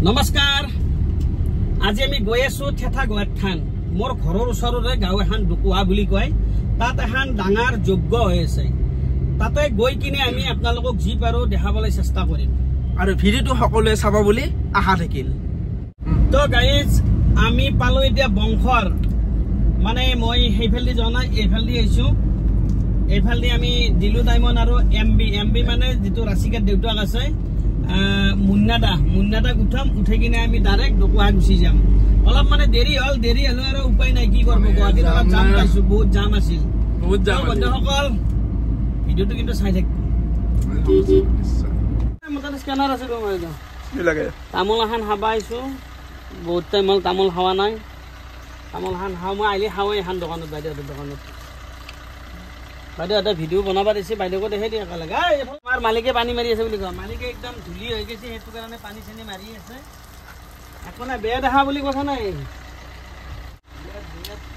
নমস্কাৰ, আজি আমি গৈ আছো থেঠা গোৱাৰ থান। মোৰ ঘৰৰ ওচৰৰে গাঁও এখন ডুকুহা বুলি কয়, তাত এখন ডাঙৰ যজ্ঞ হৈ আছে। তাতে গৈ কিনে আমি আপোনালোকক যি পাৰো দেখাবলৈ চেষ্টা কৰিম আৰু ভিডিঅ'টো সকলোৱে চাব বুলি আশা থাকিল। তো গাইজ, আমি পালো এতিয়া বংশৰ, মানে মই সেইফালেদি যোৱা নাই, এইফালেদি আহিছো। এইফালেদি আমি দিলো ডায়মণ্ড আৰু এম বি মানে যিটো ৰাছিকাৰ দেউতাক আছে মুন্নাদাক উঠাম, উঠে কিনে আমি ডাইৰেক্ট ডকুহা গুচি যাম। অলপ মানে দেৰি হ'ল, দেৰি হ'লেও আৰু উপায় নাই, কি কৰিব, গুৱাহাটীত অলপ জাম পাইছো, বহুত জাম আছিল। বহুত জাম। বন্ধুসকল, ভিডিঅ'টো কিন্তু চাই থাকিব। মোৰ তাত স্কেনাৰ আছে, তামোল এখন খাব আহিছো, বহুত টাইম হ'ল তামোল খোৱা নাই। তামোল এখন খাওঁ, মই আহিলে খাওঁ এখন দোকানত, বাইদেউহঁতৰ দোকানত। বাইদেউ এটা ভিডিঅ' বনাব দিছে, বাইদেউকো দেখাই দিয়ে একেলগে। আমাৰ মালিকে পানী মাৰি আছে বুলি কয়, মালিকে একদম ধূলি হৈ গৈছে, সেইটো কাৰণে পানী চানী মাৰি আছে। একো নাই, বেয়া দেখা বুলি কথা নাই,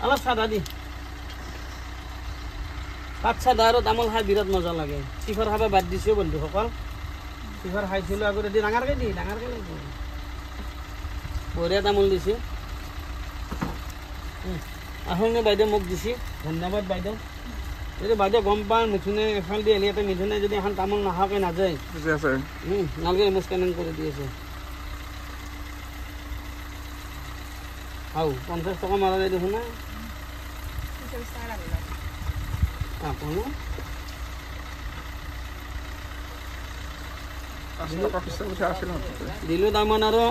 অলপ চাদা দি পাত চাদা আৰু তামোল খাই বিৰাট মজা লাগে। শিখৰ খাব বাদ দিছোঁ বন্ধুসকল, শিখৰ খাইছিলোঁ আগতে, দি ডাঙৰকৈ দি ডাঙৰকৈ লাগিব, বঢ়িয়া তামোল দিছে। আহোঁনে বাইদেউ মোক দিছে, ধন্যবাদ বাইদেউ। যদি বাইদেউ গম পাওঁ মিথুনে এফাল দি আহিলে ইয়াতে মিথুনে যদি এখন তামোল নাখাওকে নাযায়, নালগে মোৰ স্কেনিং কৰি দি আছে। হাও 50 টকা মাৰা যায় দেখোন না। দিলো তাৰমান আৰু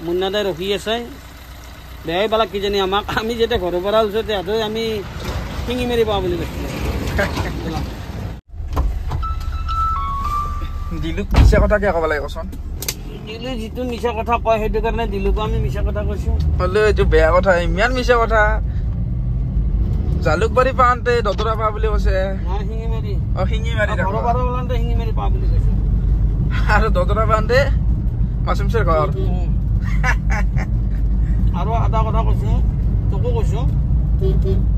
মুন্নাদাই ৰখি আছে, বেয়াই পালাক কিজানি আমাক। আমি যেতিয়া ঘৰৰ পৰা ওলাইছোঁ তেতিয়াহ'লে আমি শিঙি মাৰি পাওঁ বুলি কৈছিলোঁ। দিলুক মিছা কথা কিয় ক'ব লাগে কচোন? দিলু যিটো মিছা কথা কয় সেইটো কাৰণে দিলুকো আমি মিছা কথা কৈছো। হ'লেও এইটো বেয়া কথা, ইমান মিছা কথা। জালুকবাৰী পাওঁতে দতৰা পা বুলি কৈছে, শিঙিমাৰী। অ, শিঙিমাৰী। ঘৰৰ পৰা ওলাওঁতে শিঙিমাৰী পা বুলি কৈছে, আৰু দতৰা পাওঁতে মাছুমচৰ ঘৰ। আৰু এটা কথা কৈছো, তোকো কৈছো,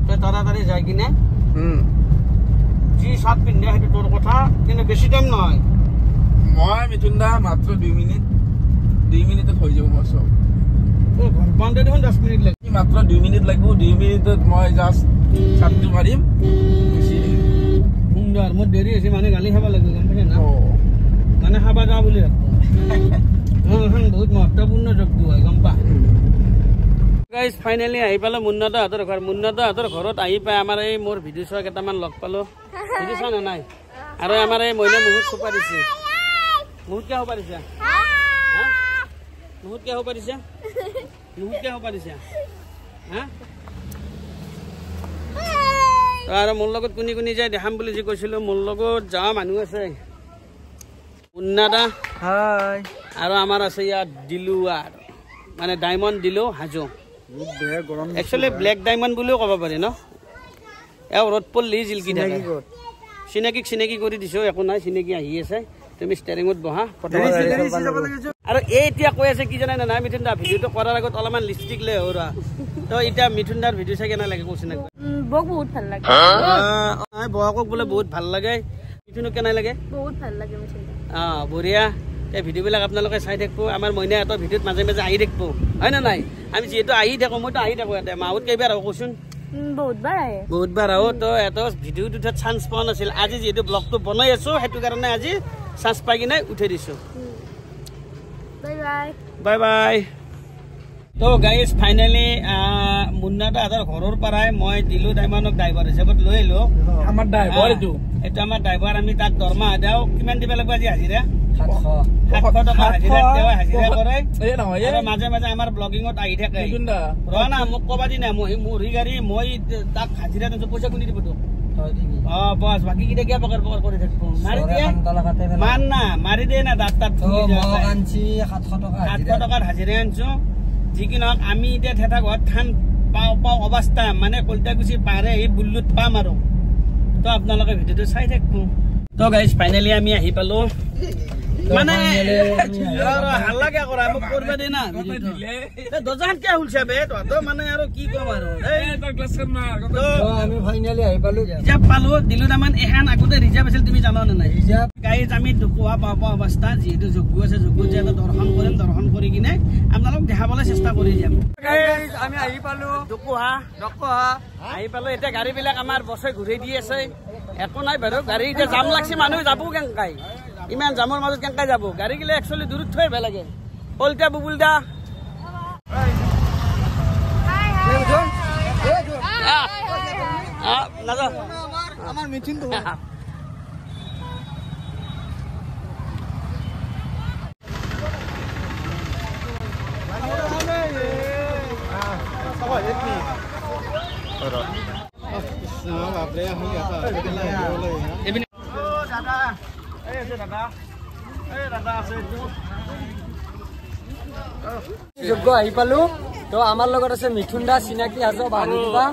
তই তাড়াতাড়ি যাই কিনে যি চাৰ্ট পিন্ধে সেইটো তোৰ কথা, কিন্তু বেছি টাইম নহয়। মই মিথুন দা মাত্ৰ 2 মিনিট, 2 মিনিটত হৈ যাব মোৰ চব। ঘৰ পাওঁতে দেখোন 10 মিনিট লাগিব। মাত্ৰ 2 মিনিট লাগিব, 2 মিনিটত মই জাষ্ট চাৰ্টটো মাৰিম। সুন্দৰ, মোৰ দেৰি হৈছে মানে গালি খাব লাগিব, গম পাইছে না? মানে খাব যাওঁ বুলি ভাবো। এখন বহুত মহত্বপূৰ্ণ যজ্ঞ হয়, গম পা। গাইজ, ফাইনেলি আহি পালোঁ মুন্নাদাহঁতৰ ঘৰ। মুন্নাদাহঁতৰ ঘৰত আহি পাই আমাৰ এই মোৰ ভিডিঅ' চোৱা কেইটামান লগ পালোঁ। ভিডিঅ' চোৱা নে নাই? আৰু আমাৰ এই মইনা মুহুত সোপা দিছে। মুহুত কিয় সোপা দিছে? মুহুত কিয় সোপা দিছে? মুহুত কিয় সোপা দিছে? হা? আৰু মোৰ লগত কোনে কোনে যায় দেখাম বুলি যি কৈছিলোঁ, মোৰ লগত যোৱা মানুহ আছে মুন্নাদা আৰু আমাৰ আছে ইয়াত দিলু, আৰু মানে ডায়মণ্ড দিলো হাজো। একচুৱেলি ব্লেক ডায়মণ্ড বুলিও ক'ব পাৰি ন? এওঁ ৰ'দ পৰলি জিলকি থাকে। চিনাকিক চিনাকি কৰি দিছোঁ, একো নাই, চিনাকি আহি আছে। তুমি ষ্টেৰিঙত বহা। আৰু এই এতিয়া কৈ আছে কি জানে নাই মিথুন দা, ভিডিঅ'টো কৰাৰ আগত অলপমান লিপষ্টিক লৈ আহো ৰ। তো এতিয়া মিথুন দাৰ ভিডিঅ' চাই কেনে লাগে কৈছে নাই? বহুত ভাল লাগে। বহাকক বোলে বহুত ভাল লাগে। মিথুনক কেনে লাগে? বহুত ভাল লাগে মিথুন দা। অঁ, বঢ়িয়া। এই ভিডিঅ'বিলাক আপোনালোকে চাই থাকিব। আমাৰ মইনাহঁতৰ ভিডিঅ'ত মাজে মাজে আহি থাকিব, হয় নে নাই? আমি যিহেতু আহি থাকোঁ, মইতো আহি থাকোঁ ইয়াতে। মাহত কেইবাৰ আহোঁ কচোন? বহুতবাৰ আহে। বহুতবাৰ আহোঁ। তো এটা ভিডিঅ'ত উঠাত চান্স পোৱা নাছিল। আজি যিহেতু ব্লগটো বনাই আছোঁ, সেইটো কাৰণে আজি চান্স পাই কিনে উঠাই দিছোঁ। Bye bye. Bye bye. তো গাইজ, ফাইনেলি মুন্নাদাহঁতৰ ঘৰৰ পৰাই মই দিলোঁ ডায়মণ্ডক ড্ৰাইভাৰ হিচাপত লৈ আহিলোঁ। আমাৰ ড্ৰাইভাৰ এইটো, এইটো আমাৰ ড্ৰাইভাৰ। আমি তাক দৰমহা দিওঁ। কিমান দিব লাগিব আজি হাজিৰা? 700 টকা হাজিৰা তেওঁ হাজিৰা কৰে। আৰু মাজে মাজে আমাৰ ব্লগিঙত আহি থাকে। ৰ না, মোক কবা দি না, মোৰ গাড়ী মই তাক হাজিৰা দিছোঁ, পইচা কোনে দিব তোক? অ বছ, বাকী কেইটা কিয় পকৰ পকৰ কৰি থাকিব? মাৰি দিয়ে মান না, মাৰি দিয়ে না দাঁত তাত। 700 টকাৰ হাজিৰা আনিছো। যি কি নহওক, আমি এতিয়া থেঠা ঘৰত থান পাওঁ পাওঁ অৱস্থা, মানে কলিতাকুচি পাৰে আহি বুল্লুত পাম আৰু। তো আপোনালোকে ভিডিঅ'টো চাই থাকিব। তো গাইজ, ফাইনেলি আমি আহি পালো। মানে হাল্লা কিয় কৰা, মোক কৰবা দে না। দৰ্জাখন কিয় খুলছা বে তহঁতৰ? মানে আৰু কি ক'ম আৰু, আমি ফাইনেলি আহি পালো। ৰিজাৰ্ভ পালো, দিলো তাৰমান এখন আগতে ৰিজাৰ্ভ আছিল, তুমি জানা নে নাই? গাইজ, আমি ডুকুহা পাওঁ পাওঁ অৱস্থা, যিহেতু যজ্ঞ আছে, যজ্ঞত যে এটা দৰ্শন কৰিম, দৰ্শন কৰি কিনে আপোনালোক দেখাবলৈ চেষ্টা কৰি যাম। আমি আহি পালো দকোহা, দকোহা আহি পালো। এতিয়া গাড়ীবিলাক আমাৰ বছে ঘূৰি দি আছে, একো নাই বাৰু। গাড়ী এতিয়া জাম লাগছে, মানুহ যাব কেনেকাই, ইমান জামৰ মাজত কেনেকাই যাব? গাড়ী গিলে একচুৱেলি দূৰত থৈ আহিব লাগে। কলিতা বুবুল দা নাযাওঁ। আমাৰ মিথুন যোগ্য আহি পালো। তো আমাৰ লগত আছে মিথুন দা, চিনাকি হাজো ভানুদা।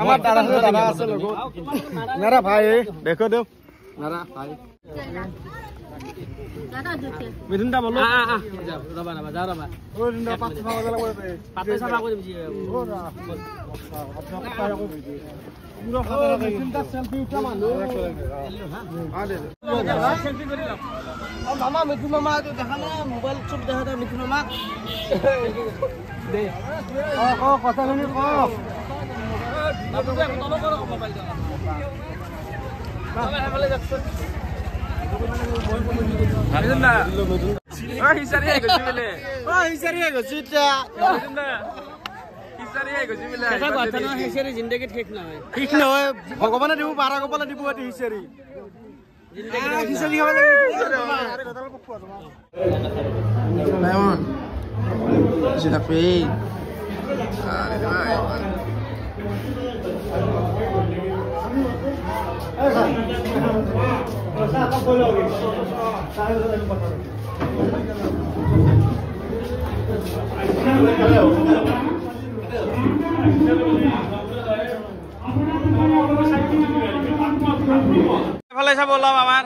আমাৰ দাদা আছে লগত, মেৰা ভাই দেখো দেও মেৰা ভাই মিথুন দা বলো। ৰবা ৰবা যা ৰবা, পাতে চাফা কৰি মামা মিথুন মামা দেখা না, মোবাইল চব দেখা দে মিথুন মামাক। কথাখিনি ক। ভগৱানে দিব, বাৰা গোপালে দিব হিচাৰি। এফালে চাব অলপ আমাৰ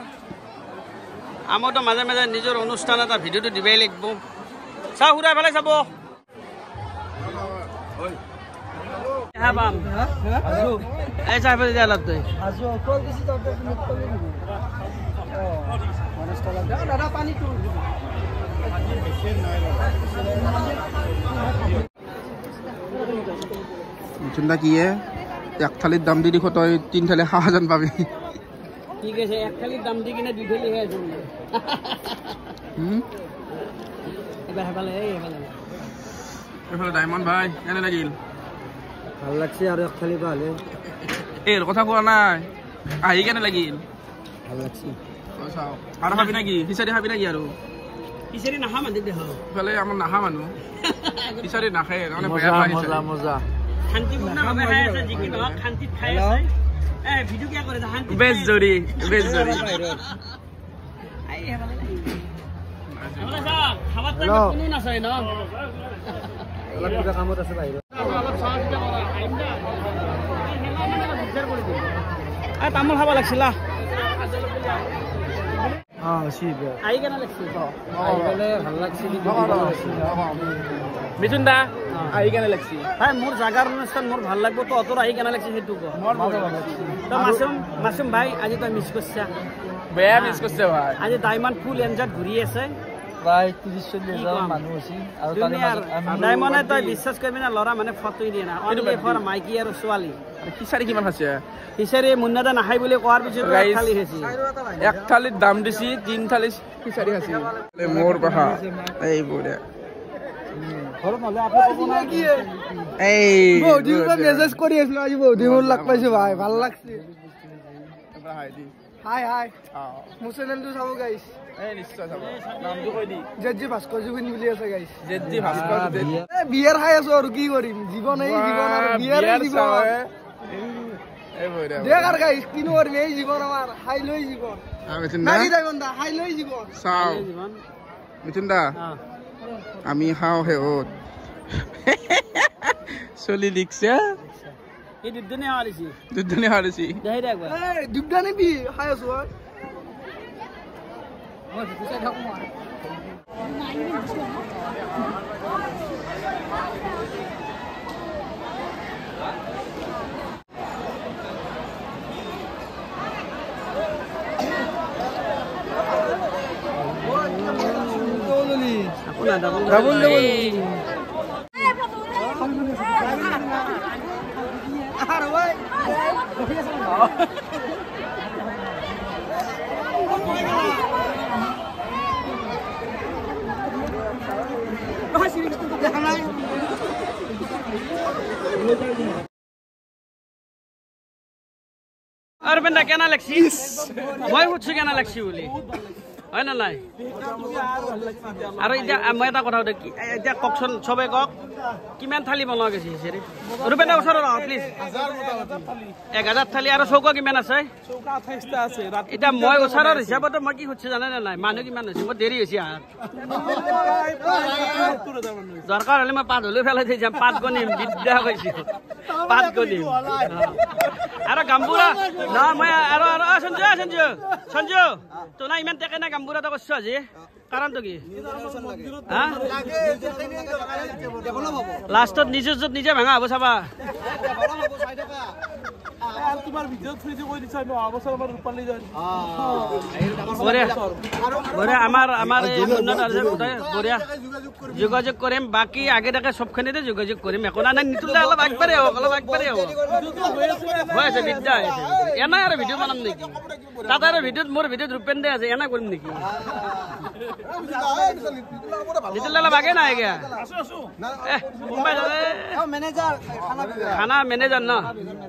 আমাৰতো মাজে মাজে নিজৰ অনুষ্ঠান এটা ভিডিঅ'টো দিবই লাগিব। চাহ সুৰা এফালে চাব। পাম এই চাহ এফালে যা অলপ তই। মিথুন দা কি এক থালিৰ দাম দি দিখ তই তিন থালি খাৱা যেন পাবি। ঠিক আছে, এক থালিৰ দাম দি কিনে দুই থালি খাই আছো। এইফালে ডায়মণ্ড ভাই কেনে লাগিল? ভাল লাগছে আৰু এক থালি পালে। এই কথা কোৱা নাই, আহি কেনে লাগিল? ভাল লাগছে। চাওঁ আৰু খাবি নেকি? খিচাৰি খাবি নেকি? আৰু খিচাৰি নাখা মানুহ দেখো। ইফালে আমাৰ নাখা মানুহ খিচাৰি নাখায়, তাৰমানে বেয়া পায় খিচাৰি। মজা শান্তিপূৰ্ণভাৱে খাই আছে, যি কি নহওক শান্তিত খাই আছে। এ ভিডিঅ' কিয় কৰে? শান্তি বেছ জৰি বেছ জৰি। খাবাৰ টাইমত কোনো নাচায় ন? অলপ কিবা কামত আছে বাহিৰত। তামোল খাব লাগছিল। আহি কেনে লাগছে? আহি পেলাই ভাল লাগছে। মিথুন দা আহি কেনে লাগছে? ভাই মোৰ জাগাৰ অনুষ্ঠান মোৰ ভাল লাগব, তহঁতৰ আহি কেনে লাগছে সেইটো ক। তই মাছুম, মাছুম ভাই আজি তই মিছ কৰছা, বেয়া মিছ কৰছে ভাই। আজি ডায়মণ্ড ফুল এনজয়ত ঘূৰি আছে প্ৰায় 30-40 জন মানুহ হৈছে। আৰু তাৰে মাজত ডায়মণ্ডে তই বিশ্বাস কৰিবি না, ল'ৰা মানে ফটোই দিয়ে না, অনলি ফৰ মাইকী আৰু ছোৱালী। খিচাৰি কিমান খাইছে? খিচাৰি মুন্না দা নাখাই বুলি কোৱাৰ পিছত এক থালি খাইছে। এক থালিৰ দাম দিছি, তিন থালি খিচাৰি খাইছে। মোৰ বাহা এই বঢ়িয়া। মেছেজ কৰি আছিলো আজি, বহুত দিন লগ পাইছো ভাই, ভাল লাগছে। হাই হাই, মোৰ চেনেলটো চাব গাইছ। নিশ্চয় চাব। নামটো কৈ দি। জেজি ভাস্কৰ জুবিন বুলি আছে গাইছ। জেজি ভাস্কৰ। এ বিয়াৰ খাই আছো আৰু কি কৰিম, জীৱন এই জীৱন আৰু বিয়াৰ জীৱন। দেখ আৰু গাইছ কিনো কৰিম, এই জীৱন আমাৰ খাই লৈ জীৱন। খাই লৈ জীৱন। চাওঁ মিথুন দা, আমি খাওঁ শেহত চলি লিখছে। দুধনি হাৰিছি দুধনি বি খাই আছো। ডাবল ডাবল আর বেন্দা কেনা লাগছি মই সুধছো কেনা লাগছি বুলি হয় না নাই আৰু এতিয়া মই এটা কথা সুধো এতিয়া কওকচোন চবে কওক কিমান থালি বনোৱা গৈছে ৰূপেন্দা ওচৰত আহক প্লিজ 1000 থালি আৰু চৌকা কিমান আছে এতিয়া মই ওচৰৰ হিচাপত মই কি সুধছো জানে নে নাই মানুহ কিমান হৈছে মোৰ দেৰি হৈছে আহাত দৰকাৰ হ'লে মই পাত হ'লেও পেলাই থৈ যাম পাত গণিম বিদ্যা কৈছো পাত গণিম আৰু গাম্বুৰা নহয় মই আৰু আৰু সঞ্জু সঞ্জু সঞ্জু তোনা ইমান টেকেনা গাম্বুৰা এটা কৰিছো আজি কাৰণটো কি লাষ্টত নিজৰ য'ত নিজে ভাঙা হ'ব চাবা আমাৰ আমাৰ বঢ়িয়া যোগাযোগ কৰিম বাকী আগে তাকে চবখিনিতে যোগাযোগ কৰিম একো নাই নিতুল অলপ আগবাঢ়ি আহক অলপ আগবাঢ়ি আহক হৈ আছে বিদ্যা হৈ আছে এনাই আৰু ভিডিঅ' বনাম নেকি তাত আৰু ভিডিঅ'ত মোৰ ভিডিঅ'ত ৰূপেন দে আছে এনাই কৰিম নেকি নিতুল অলপ আগে নাই খানা মেনেজাৰ ন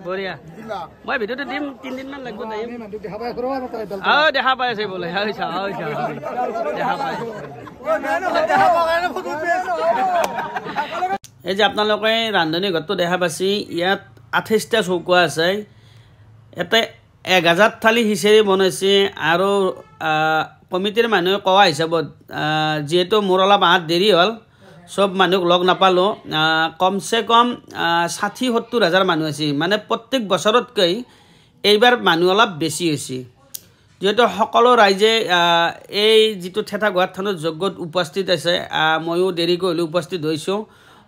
বঢ়িয়া মই ভিডিঅ'টো দিম 3 দিনমান লাগিব টাইম অ দেখা পাই আছে বোলে দেখা পাই এই যে আপোনালোকে ৰান্ধনী ঘৰটো দেখা পাইছে ইয়াত 28টা চৌকা আছে ইয়াতে 1000 থালি খিচিৰি বনাইছে আৰু কমিটিৰ মানুহে কোৱা হিচাপত যিহেতু মোৰ অলপ আহাত দেৰি হ'ল চব মানুহক লগ নাপালোঁ কমচে কম 60-70 হাজাৰ মানুহ আছে মানে প্ৰত্যেক বছৰতকৈ এইবাৰ মানুহ অলপ বেছি হৈছে যিহেতু সকলো ৰাইজে এই যিটো থেঠা গোহাত থানত যজ্ঞত উপস্থিত আছে ময়ো দেৰিকৈ হ'লেও উপস্থিত হৈছোঁ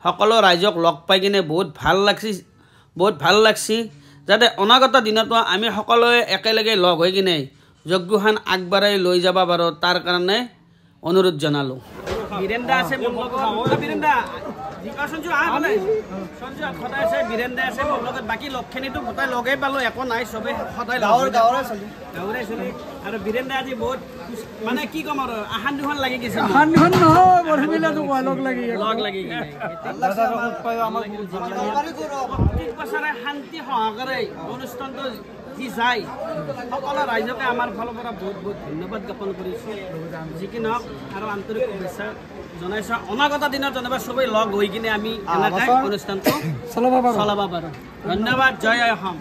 সকলো ৰাইজক লগ পাই কিনে বহুত ভাল লাগছে যাতে অনাগত দিনতো আমি সকলোৱে একেলগে লগ হৈ কিনে যজ্ঞখন আগবঢ়াই লৈ যাব পাৰোঁ তাৰ কাৰণে অনুৰোধ জনালোঁ বীৰেন্দা আছে মোৰ লগত বীৰেন্দা সঞ্জু আহ বোলে সঞ্জু সদায় আছে বীৰেন্দা আছে মোৰ লগত বাকী লগখিনিতো গোটাই লগেই পালোঁ একো নাই চবে সদায় গাঁৱৰে চলি আৰু বীৰেন্দা আজি বহুত মানে কি ক'ম আৰু আহান দুখন লাগি গৈছে আহান দুখন নহয় বৰমিলাটো লগ লাগি প্ৰত্যেক বছৰে শান্তি সহকাৰে অনুষ্ঠানটো যি যায় সকলো ৰাইজকে আমাৰ ফালৰ পৰা বহুত বহুত ধন্যবাদ জ্ঞাপন কৰিছোঁ যি কি নহওক আৰু আন্তৰিক শুভেচ্ছা জনাইছোঁ অনাগত দিনত যেনিবা চবেই লগ হৈ কিনে আমি এনেকৈ অনুষ্ঠানটো চলাব পাৰোঁ ধন্যবাদ জয় অসম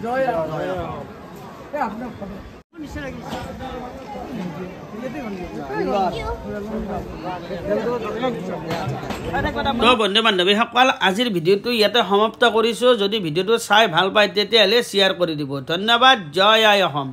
তো বন্ধু বান্ধৱীসকল আজিৰ ভিডিঅ'টো ইয়াতে সমাপ্ত কৰিছোঁ যদি ভিডিঅ'টো চাই ভাল পায় তেতিয়াহ'লে শ্বেয়াৰ কৰি দিব ধন্যবাদ জয় আই অসম।